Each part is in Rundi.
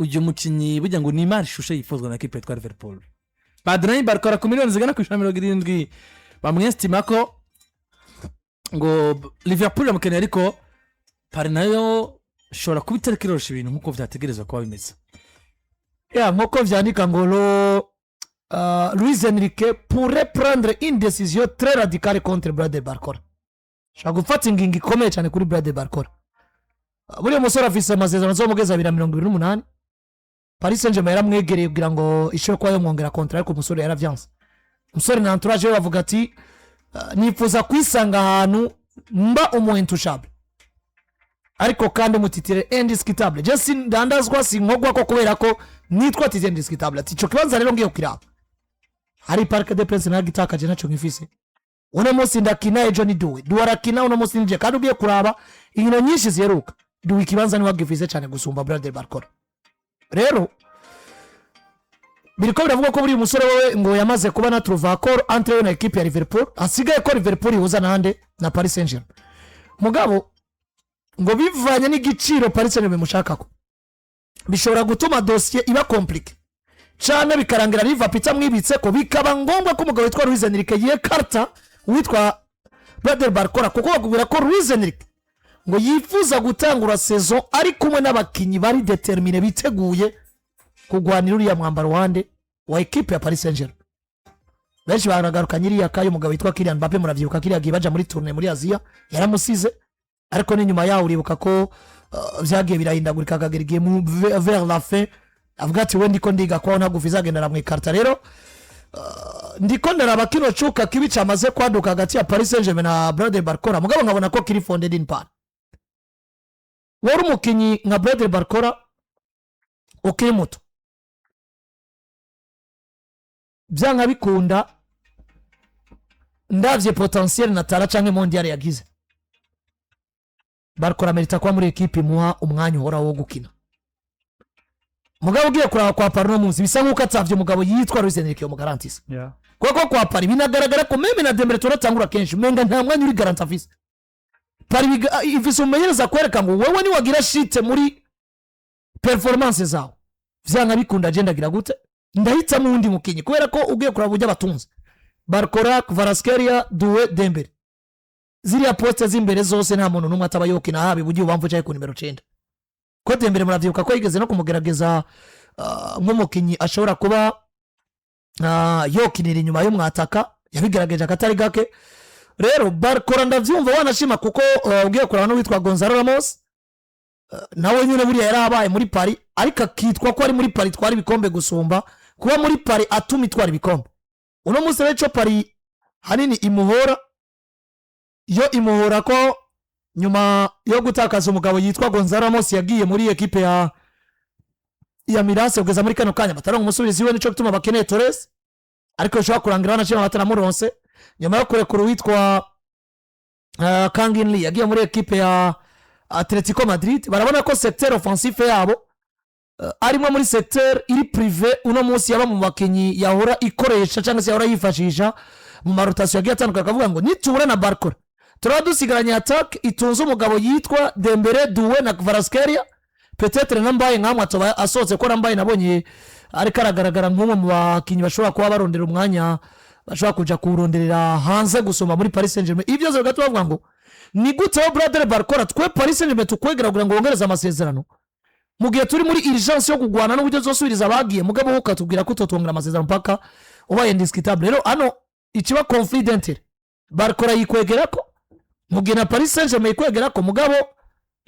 Uyu mukinnyi burya ngo ni imari ishushe yifuzwa na ekipe yitwa Liverpool. Bradley Barcola ku miliyoni zigana ku 170, bamwesitima ko ngo Liverpool iramukeneye, ariko Paris nayo ishobora kuba itariko irorosha ibintu nk'uko vyategerezwa kuba bimeze. Ya, nkuko vyandika ngo lo Luis Enrique pourrait prendre une décision très radicale contre Bradley Barcola. Ashobora gufata ingingo ikomeye cyane kuri Bradley Barcola. Buriya musore afise amasezerano azomugeza 2028. Paris Saint-Germain yaramwegereye kugira ngo ishobore kuba yamwongera contrat, ariko umusore yaravyanse. Umusore na entourage we bavuga ati: "Nifuza kwisanga ahantu mba umu intouchable, ariko kandi umu titulaire indiscutable. Je sindandazwa, sinkogwa ko kubera ko nitwa titulaire indiscutable." Ati: "Ico kibanza rero ngiye kukiraba hari Parc des Princes nagitakaje, naco nkifise. Uno munsi ndakina, ejo ni Doué, Doué arakina, uno munsi nije." Kandi ugiye kuraba inkino nyinshi ziheruka, Doué ikibanza niwe agifise cyane gusumba Bradley Barcola. Rero biriko biravuga ko buriya umusore wewe ngo yamaze kuba na trouver accord entre we na ekipe ya Liverpool, hasigaye ko Liverpool ihuza nande na Paris Saint Germain. Mugabo ngo bivanye n'igiciro Paris Saint Germain imushakako, bishobora gutuma dosiye iba compliquée cane, bikarangira Liverpool itamwibitse ko, bikaba ngombwa ko umugabo witwa Luis Enrique yekarta witwa Bradley Barcola, kuko bakubwira ko Luis Enrique ngo yifuza gutangura saison ari kumwe n'abakinyi bari déterminés, biteguye kugwanira uriya mwambaro wande wa ekipe ya Paris Saint Germain. Benshi baragaruka nyiriya kayo umugabo witwa Kylian Mbappe. Muravyibuka kiriya gihe baja muri tournée muri Aziya, yaramusize, ariko n'inyuma yaho uribuka ko vyagiye birahindagurika, akagera igihe vers la fin avuga ati: "We ndiko ndiga kwaho ntagufi izagenda." Aramwikarta. Rero ndiko ndaraba kino cuka kibi camaze kwaduka hagati ya Paris Saint Germain na Bradley Barcola, mugabo nkabona ko kiri fondé d'une part. Wari umukinyi nka Bradley Barcola ukiri muto, byanga bikunda, ndavye potentiel na talent canke mondial yagize, Barcola merita kuba muri ekipe imuha umwanya uhoraho wo gukina. Mugabo ugiye kuraba kwa Paris uno munsi, bisa nk'uko atavye umugabo yitwa Luis Enrique yomugarantisa, kuko kwa Paris binagaragara ko même na Dembele turatangura kenshi, umenga nta mwanya uri garanti afise. Paris ifise umumenyereza kwereka ngo wewe niwagira chute muri performance zawe, vyanga bikunda agenda agira gute, ndahitamo uwundi mukinyi, kubera ko ugiye kuraba uburyo abatunze Barcola, Kvaratskhelia, Doué, Dembele, ziriya poste z'imbere zose nta muntu n'umwe ataba yokina, haba iburyo, ibubamfu canke ku nimero 9. Ko Dembele muravyibuka ko yigeze no kumugerageza nk'umukinyi ashobora kuba yokinira inyuma y'umwataka, yabigerageje akatari gake. Rero Barcola ndavyumva wanashima, kuko ugiye kuraba n'uwitwa Gonzalo Ramos, nawe nyine buriya yarabaye muri Paris, ariko akitwa ko ari muri Paris itwara ibikombe gusumba kuba muri Paris atuma itwara ibikombe. Uno munsi rero ico Paris hanini imuhora, yo imuhora ko nyuma yo gutakaza umugabo yitwa Gonzalo Ramos yagiye muri ekipe ya Milan, kugeza muri kano kanya bataronka umusubizi we, nico gituma bakeneye Torres, ariko bishobora kurangira banashima batanamuronse. Nyuma yo kurekura uwitwa Kang-in Lee yagiye muri ekipe ya Atletico Madrid, barabona ko secteur offensif yabo arimo muri secteur iri privé uno munsi yaba mu bakinyi yahora ikoresha cyangwa se yahora yifashisha mu ma rotation yagiye atandukanye, akavuga ngo nitubura na Barcola turaba dusigaranye attaque itunze umugabo yitwa Dembele, Doué na Kvaratskhelia, peut-être na Mbaye nkamwe atoba asohotse, ko Mbaye nabonye ariko aragaragara nk'umwe mu bakinyi bashobora kuba barondera umwanya, bashobora kuja kuwuronderera hanze gusoma muri Paris Saint Germain. Ibi byose bigatuma bavuga ngo ni gute wo Bradley Barcola, twe Paris Saint Germain tukwegera kugira ngo wongereze amasezerano mu gihe turi muri urgence yo kugwana n'uburyo zosubiriza abagiye, mugabo wowe ukatubwira ko utotwongera amasezerano mpaka ubaye indiscutable? Rero hano ikiba confidentiel, Barcola yikwegera ko mu gihe na Paris Saint Germain yikwegera ko, mugabo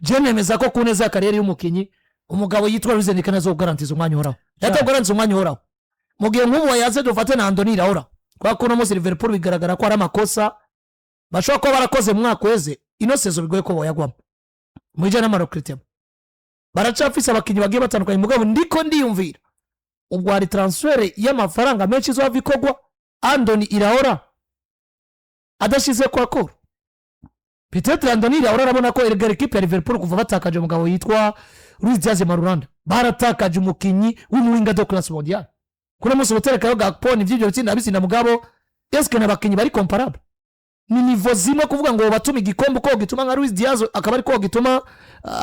je nemeza ko ku neza ya carrière y'umukinyi, umugabo yitwa Luis Enrique ntazogarantiza umwanya uhoraho, yatagugarantiza umwanya uhoraho. Mu gihe nk'ubu wayaze dufate na Andoni Iraola, kubera ko uno munsi Liverpool bigaragara ko ari amakosa bashobora kuba barakoze mu mwaka uheze, ino saison bigoye ko boyagwamo. Mu bijyanye n'ama recrutement baracafise abakinnyi bagiye batandukanye, mugabo ndiko ndiyumvira ubwo hari transfert y'amafaranga menshi izova ikorwa Andoni Iraola adashize kwa koro. Peut-être Andoni Iraola arabona ko erega ekipe ya Liverpool kuva batakaje umugabo yitwa Luis Diaz Marulanda, baratakaje umukinyi w'umu winger de classe mondiale. Kuno munsi ubuterekayo Gakpo ni vy'ivyo bitsinda bitsinda, mugabo eske n'abakinyi bari comparable, ni niveau zimwe kuvuga ngo batuma igikombe uko gituma nka Luis Diaz akaba ariko gituma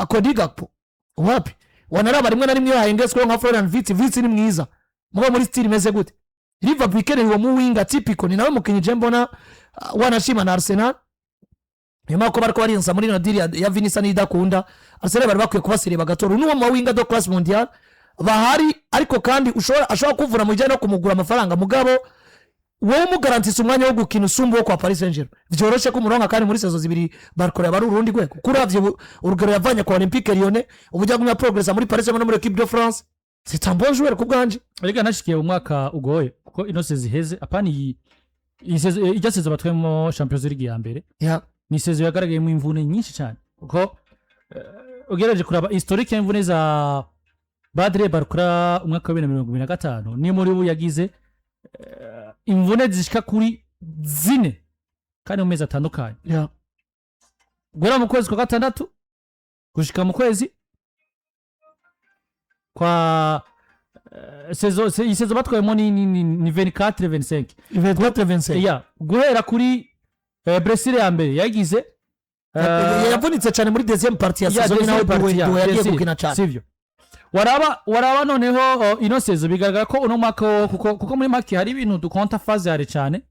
Cody Gakpo? Wapi. Wanaraba rimwe na rimwe iyo hahengetsweho nka Florian Wirtz. Wirtz ni mwiza, mugabo muri style imeze gute? Liverpool ikeneye uwo mu winger typique. Ni nawe mukinyi je mbona wanashima na Arsenal, nyuma yuko bariko barinsa muri ino deal ya Vinicius n'idakunda. Arsenal bari bakwiye kubasiriba bagatora n'uwo mu winger de classe mondiale bahari, ariko kandi ushobora ashobora kuvura mu bijyanye no kumugura amafaranga, mugabo wowe umugarantisa umwanya wo gukina usumba uwo kwa Paris Saint-Germain. Vyoroshe ko umuronka, kandi muri saison 2 Barcola yaba ari urundi rwego. Kuravye urugero yavanye kwa Olympique Lyonnais, uburyo agumya progressa muri Paris Saint-Germain no muri équipe de France, c'est un bon joueur ku bwanje. Ariko nashikiye umwaka ugoye, kuko ino saison iheze, apana iyi saison, ijya saison batwayemo Champions League ya mbere, ni saison yagaragayemo imvune nyinshi cyane, kuko ugerageje kuraba historique y'imvune za Bradley Barcola, umwaka wa 2025 ni muri bo yagize imvune zishika kuri zine, kandi mu mezi atandukanye, guhera mu kwezi kwa gatandatu gushika mu kwezi kwa saison iyi saison batwayemo ni 24 25. 24 25. Ya, guhera kuri blessure ya mbere yagize Yavunitse cyane muri deuxième partie ya saison, ni nawe deuxième partie, Doué yagiye blessure, gukina cyane. Sivyo? Waraba noneho ino saison bigaragara ko uno mwaka wo kuko muri make hari ibintu dukonta phase aller cyane,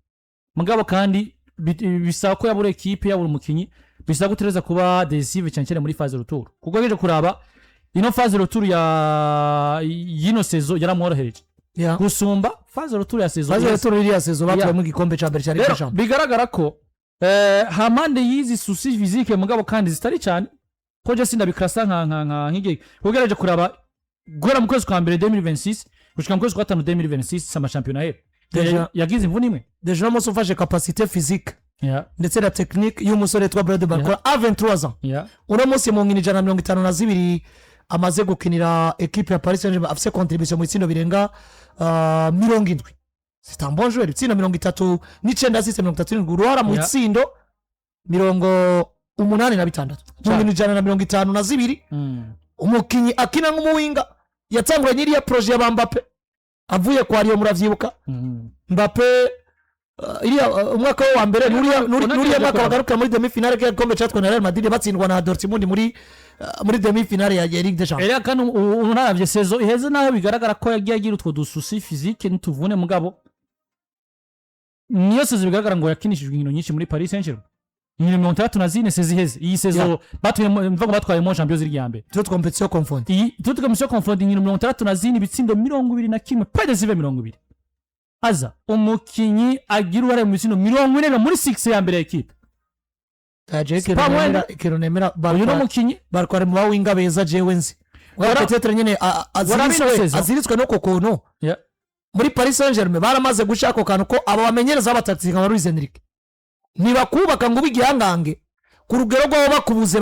mugabo kandi bisaba ko yabura ekipe, yabura umukinyi, bisaba gutereza kuba décisive cyane cyane muri phase retour, kuko ageje kuraba ino phase retour ya yino saison yaramworohereje gusumba phase retour ya saison phase iheze. retour iriya saison batwayemo igikombe cya mbere cya Ligue Rero des Champions. bigaragara ko hampande y'izi soucis physiques, mugabo kandi zitari cyane, ko je sindabikrasa nka nk'igihe ugerageje kuraba guhera mu kwezi kwa mbere 2026 gushika mu kwezi kwa gatanu 2026, sama shampiyona ahera, yagize imvune imwe. Déjà uno munsi ufashe capacité physique ndetse na technique y'umusore witwa Bradley Barcola à 23 ans, uno munsi mu nkino 152 amaze gukinira ekipe ya Paris Saint-Germain, afise contribution mu bitsindo birenga 70. C'est un bon joueur. Ibitsindo 39, assists 37, uruhara mu bitsindo 86 mu nkino 152. Umukinyi akina nk'umuwinga, yatanguranye iriya projet ya ba Mbappe avuye kwa Lyon, muravyibuka. Mbappe iriya umwaka we wa mbere nuriya mwaka bagarukira muri demi finale k'igikombe gikombe cyatwawe na Real Madrid, batsindwa na Dortmund muri demi finale ya Ligue des Champions. Era kandi unaravye saison iheze, naho bigaragara ko yagiye agira utwo dususi physique n'utuvune, mugabo niyo saison bigaragara ngo yakinishijwe inkino nyinshi muri Paris Saint-Germain, inkino 64 saison iheze. Iyi saison batwayemo, mvuga ngo batwayemo Champions League ya mbere, toutes compétitions confondues. Iyi toutes compétitions confondues, inkino 64, ibitsindo 21, passes décisives 20. Aza umukinyi agira uruhare mu bitsindo 40 muri 6 ya mbere ya ekipe. Aje Pa mwenda. Ikintu nemera, Uyu ni umukinyi Barcola mu bawinga beza jewe nzi. Peut-être nyine Warabino saison. Aziritswe no ku kuntu muri Paris Saint-Germain baramaze gushaka ako kantu ko aba bamenyereza b'abatactique nka Luis Enrique ntibakubaka ngo ube igihangange ku rugero rw'aho bakubuze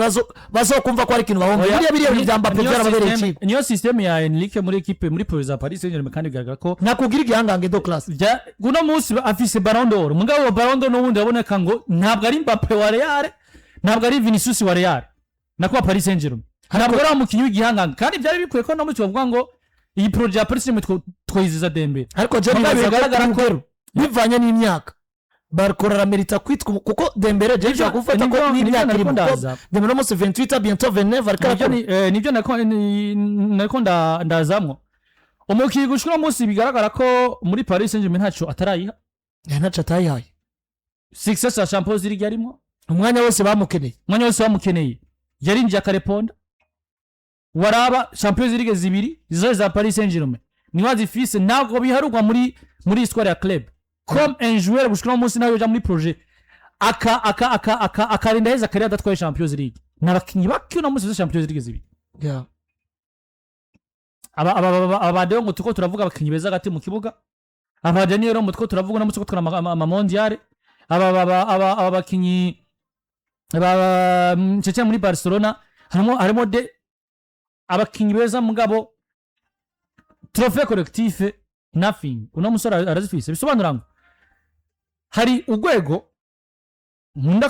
bazokumva ko hari ikintu bahomba. Oya, Buriya biriya bintu bya Mbappe niyo byarababereye ikipe. Niyo système ya Enrique muri équipe, muri projet za Paris Saint-Germain, kandi bigaragara ko Nakubwira, igihangange de classe. Uno munsi afise Ballon d'Or, mugabo uwo Ballon d'Or n'ubundi aboneka ngo ntabwo ari Mbappe wa Real, ntabwo ari Vinicius wa Real nako wa Paris Saint-Germain, ntabwo ari umukinnyi w'igihangange, kandi byari bikwiye ko no munsi bavuga ngo iyi projet ya Paris Saint-Germain twoyiziza Dembele. Ariko je Mugabo nibaza ko bigaragara ko urugero bivanye n'imyaka, Barcola aramerita kwitwa kuko Dembele je nshobora gufata ko Nibyo n'imyaka nariko irimo, kuko ndaza. Dembele uno munsi 28, bientôt 29, ariko Nibyo arakora. Nibyo nariko ndazamwo umukinnyi gushika uno munsi bigaragara ko muri Paris Saint-Germain ntaco atarayiha. Ntaco atayihaye. Success ya Champions League yarimo. Umwanya wose bamukeneye. Umwanya wose bamukeneye yarinjiye akareponda. Waraba Champions League zibiri zizo za Paris Saint-Germain niwe azifise, ntabwo biharugwa muri histoire ya club comme un joueur. Gushika uno munsi nawe yoja muri projet aka aka aka aka akarinda heza kariya adatwaye Champions League, ni abakinyi bake uno munsi bafise Champions League zibiri. Aba rero ngo turiko turavuga abakinyi beza hagati mu kibuga, aba Daniel ngo turiko turavuga uno munsi ko twara ama mondial, aba bakinyi aba cece muri Barcelona, harimo de abakinyi beza, mugabo trophée collectif nothing. Uno musore arazifise, bisobanura ngo hari urwego nkunda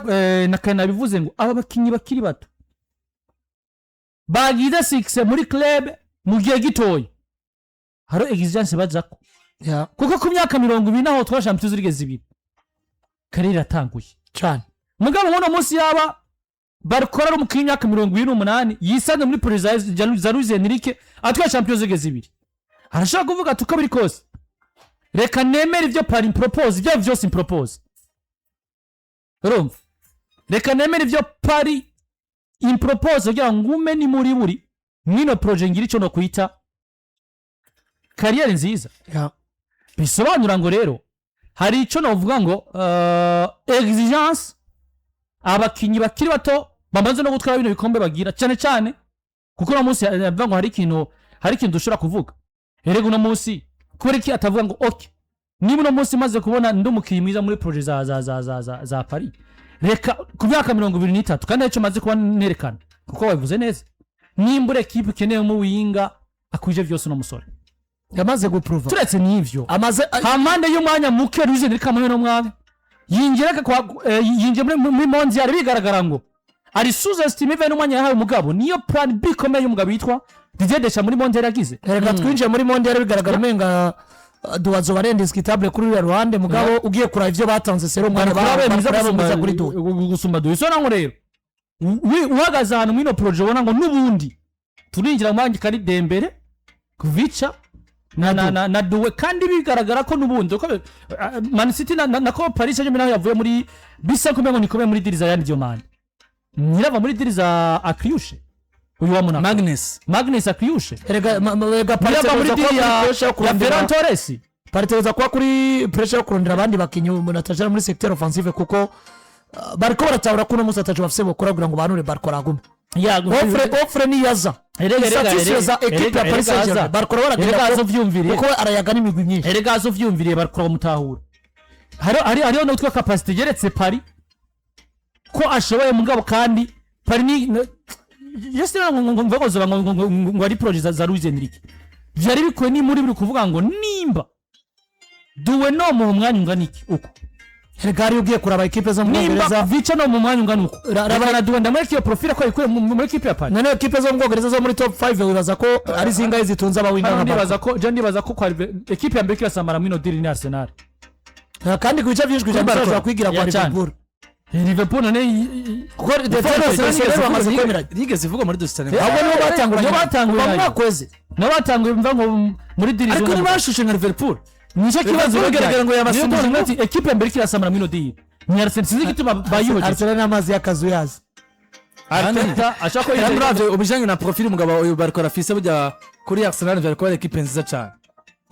na kare nabivuze ngo aba bakinyi bakiri bato bagize succès muri club mu gihe gitoya, hari exigence bajako, kuko ku myaka 20 naho twara Champions League zibiri, carrière iratanguye. Cyane. Mugabo uno munsi yaba Barcola ari umukinnyi w'imyaka 28 yisanze muri projet za Luis Enrique, atwaye Champions League zibiri, arashobora kuvuga ati: "Uko biri kose, reka nemere ibyo Paris propose, ibyo byose impropose." Urumva, reka nemere ibyo Paris impropose kugira ngo ngume ni muri buri mwino projet, ngira icyo no kwita carrière nziza. Bisobanura ngo rero hari icyo navuga ngo exigence abakinnyi bakiri bato bamaze no gutwara bino bikombe bagira, cyane cyane kuko uno munsi avuga ngo hari ikintu dushobora kuvuga. Erega uno munsi kubera iki atavuga ngo: "Ok, niba uno munsi maze kubona ndi umukinnyi mwiza muri projet za Paris, reka ku myaka 23, kandi aricyo maze kuba nerekana," kuko wabivuze neza, nimba uri ekipe ukeneyemo winger akwije byose, uno musore Yamaze guprova. Turetse n'ivyo, amaze hampande y'umwanya muke Luis Enrique amuhe n'umwanya, yinjira kwa yinjiye muri mondial, bigaragara ngo ari sous-estimé bivanye n'umwanya yahawe umugabo. Niyo plan B ikomeye y'umugabo yitwa Didier Deschamps muri mondial yagize. Reka twinjiye muri mondial bigaragara umenga Doué azoba ari indiscutable kuri uriya ruhande, mugabo ugiye kuraba ivyo batanze sero umwanya Barcola bahawe, mwiza Barcola gusumba mwiza kuri Doué. Gusumba Doué. So nango rero uhagaze ahantu mwino projet, ubona ngo n'ubundi turinjira mu mwanya kari Dembele, Kvicha na Doué, kandi bigaragara ko n'ubundi uko Man City na ko Paris Saint-Germain naho yavuye muri bisa kumwe ngo nikomeye muri deal za Yan Diomande, nyirava muri deal za Akliouche, uyu wa Monaco. Maghnes. Maghnes Akliouche. Erega erega Paris nyirava muri itegereza kuba deal kuri ya pressure yo ya kurondera Ferran Torres. Paris itegereza kuba kuri pressure yo kurondera abandi bakinnyi umuntu atajana muri secteur offensive, kuko bariko baratahura ko uno munsi ataco bafise bokora kugira ngo bahanure Barcola agume. Offre niyaza satisfait za equipe ya Paris Saint-Germain, Barcola baragenda Erega azo vyumviriye. Kuko arayaga n'imigwi myinshi. Erega azo vyumviriye, Barcola mutahura hariho n'utwa capacité yeretse Paris ko ashoboye, mugabo kandi Paris ni yese ngo ari projet za Luis Enrique. Vyari bikwiye ni muri biri kuvuga ngo nimba Doué no mu mwanya ungana iki uko Erega hariyo ugiye kuraba ekipe zo mu nimba Bwongereza Kvicha no mu mwanya ungana uko, reka na Doué ndamwereka iyo profile ko ayikuye muri ekipe ya Paris. None ekipe zo mu Bwongereza zo muri top 5 wibaza ko ari zingahe zitunze abawinger Hano nka Barcola? ndibaza ko je ndibaza ko kwa ekipe ya mbere kirasamara mwino deal ni Arsenal. Kandi ku bice byinshi kujya Barcola. bashobora kwigira kwa Ya cyane. Liverpool. Liverpool none Kuko Defense bamaze kwemeranya. Yigeze ivugwa muri dosiye cyane. Ahubwo nibo batanguranye. Nibo batanguranye. Kuva mu mwaka uheze. Nabo batanguye mva ngo muri deal. Ariko ntibashushe nka Liverpool. Nicyo kibazo. Liverpool bigaragara ngo yabasumbije. Niyo ati ekipe ya mbere kirasamara mwino deal ni Arsenal, sinzi igituma bayihojeje. Arsenal n'amazi y'akazu yazi. Arteta ashaka ko Kandi uravye ubijanye na profil umugabo uyu Barcola afise, burya kuri Arsenal vyari kuba ari ekipe nziza cyane.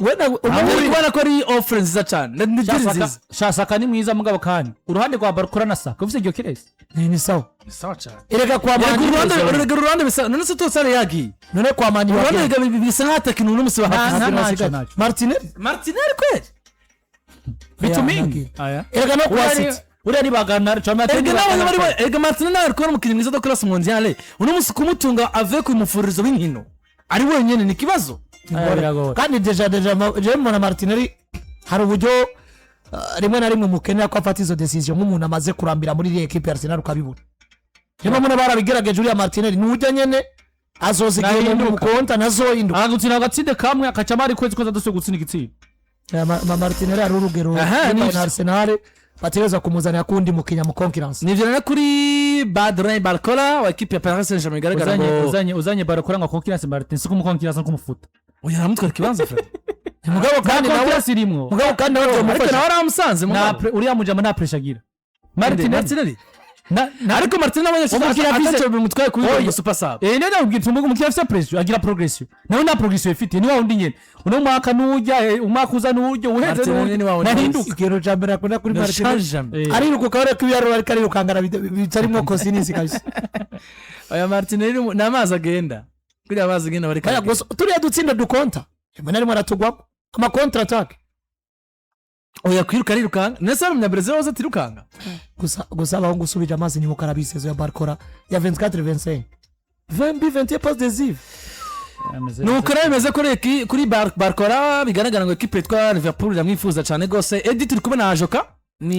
Wenda Uri kubona ko ari offre nziza cyane, ni deal nziza. Shasaka ni mwiza, mugabo kandi uruhande rwa Barcola na Saka ufite iryo kiresi. Ni sawa. Ni sawa cyane. Erega kwa Erega Mani uruhande, erega uruhande bisa none se Trossard yagiye. None kwa Mani Uruhande erega bisa nk'aho atakintu n'umusi bahafise. Ntacyo, ntacyo. Martinelli. Martinelli kweli. Bitumingi aya. Erega no kwa City. Uriya ni bagana. Erega nawe bari erega Martinelli nawe ari kubona umukinnyi mwiza de classe mondiale, uno musi kumutunga ave ku mufuririzo w'inkino ari wenyene ni ikibazo. Biragoye. Kandi déjà je mbona Martinelli hari uburyo rimwe na rimwe mukenera ko afata izo decision nk'umuntu amaze kurambira muri iriya ekipe ya Arsenal, ukabibona. Niyo mpamvu barabigerageje, uriya Martinelli ni ujya nyene azoza igihe mu Nahinduka. mukonta nazohinduka. Agutsinda agatsinde kamwe, akacamo ari kwezi koza adasubiye gutsinda igitsinda. Martinelli hari urugero Aha, rw'imbaho ni- na Arsenal bategereza kumuzanira kundi mukinya mu concurrence. Nivyo rero kuri Bradley Barcola wa ekipe ya Paris Saint-Germain, bigaragara Uzanye ngo uzanye Barcola ngo concurrence Martin, si kumuconcurrence, kumufuta. Oya, aramutwara ikibanza, Fred. Mugabo kandi nawe Concurrence irimwo. Mugabo kandi nawe Ariko byomufasha. nawe aramusanze Nta mugabo. uriya mujama nta pressure agira Martinelli. Martinelli Na Ariko Martinelli abonye Umukiriya afise- atacyo bimutwaye kuri Oya. ngo super sub. Eh, nenda kubwira uti umukiriya afise pressure agira progression, nawe nta progression ifite, ni wa wundi nyene, uno mwaka nujya umwaka uza nujya uheze. Martinelli ni wa wundi. Nahinduka. Ikintu cya mbere akunda kuri Ne Martinelli, change jamais. Ariruka ukabona ko ibiharuro ariko arirukangana bitarimo kosinisi kabisa. Oya, Martinelli ni amazi agenda, kuriya amazi agenda bari Oya, gusa turiya dutsinda dukonta rimwe na rimwe aratugwamo ama contre attaque. Oya, kwiruka arirukanga, ndetse hari umunyabrazil waza atirukanga. Gusa abahungu usubije amazi inyuma ukaraba isezo ya Barcola ya 24 25, 20 buts, 21 passes décisives. Nuko rero bimeze kuri Barcola, bigaragara ngo ekipe yitwa Liverpool iramwifuza cyane rwose. Edi, turi kumwe na Ajoka ni